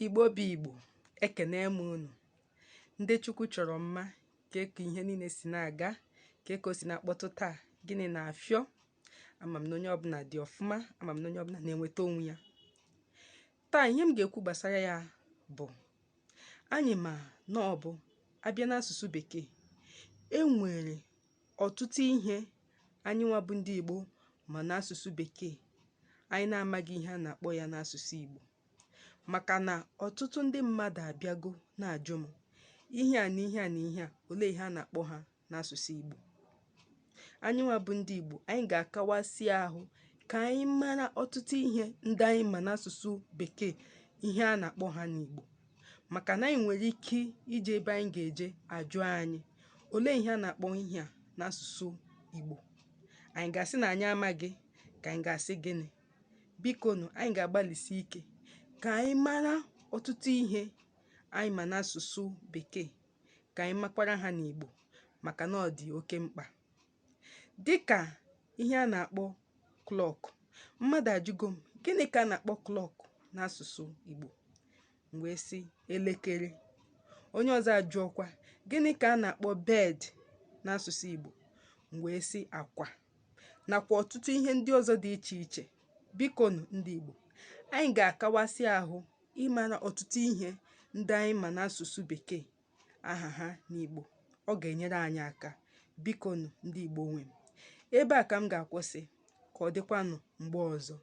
Igbo bụ Igbo, ekene m unu. Ndị Chukwu chọrọ mma, ka ka ihe niile si na-aga, ka ka o si na-akpọtụ taa, gịnị na-afịọ? Ama m na onye ọbụla dị ọfụma, ama m na onye ọbụla na-enweta onwe ya. Taa ihe m ga-ekwu gbasara ya bụ anyị ma na ọ bụ abịa n'asụsụ bekee, e nwere ọtụtụ ihe anyị nwa bụ ndị Igbo ma n'asụsụ bekee anyị na-amaghị ihe a na-akpọ ya n'asụsụ Igbo. Maka na ọtụtụ ndị mmadụ abịago na-ajụ m ihe a na ihe a na ihe a, olee ihe a na-akpọ ha n'asụsụ Igbo? Anyị nwa bụ ndị Igbo, anyị ga-akawasị ahụ ka anyị mara ọtụtụ ihe ndị anyị ma n'asụsụ bekee ihe a na-akpọ ha n'Igbo. Maka na anyị nwere ike ije ebe anyị ga-eje ajụọ anyị olee ihe a na-akpọ ihe a n'asụsụ Igbo? Anyị ga-asị na anyị amaghị ka anyị ga-asị gịnị? Bikonu, anyị ga-agbalịsi ike ka anyị mara ọtụtụ ihe anyị ma n'asụsụ bekee ka anyị makwara ha n'Igbo maka na ọ dị oke mkpa. Dịka ihe a na-akpọ clock. Mmadụ ajụgo m gịnị ka a na-akpọ clock n'asụsụ Igbo? M wee sị elekere. Onye ọzọ ajụọkwa gịnị ka a na-akpọ bed n'asụsụ Igbo? M wee sị akwa nakwa ọtụtụ ihe ndị ọzọ dị iche iche. Bikonu ndị Igbo, anyị ga-akawasị ahụ ịmara ọtụtụ ihe ndị anyị ma n'asụsụ bekee aha ha n'Igbo. Ọ ga-enyere anyị aka. Bikonu ndị Igbo nwe m. Ebe a ka m ga-akwụsị ka ọ dịkwanụ mgbe ọzọ.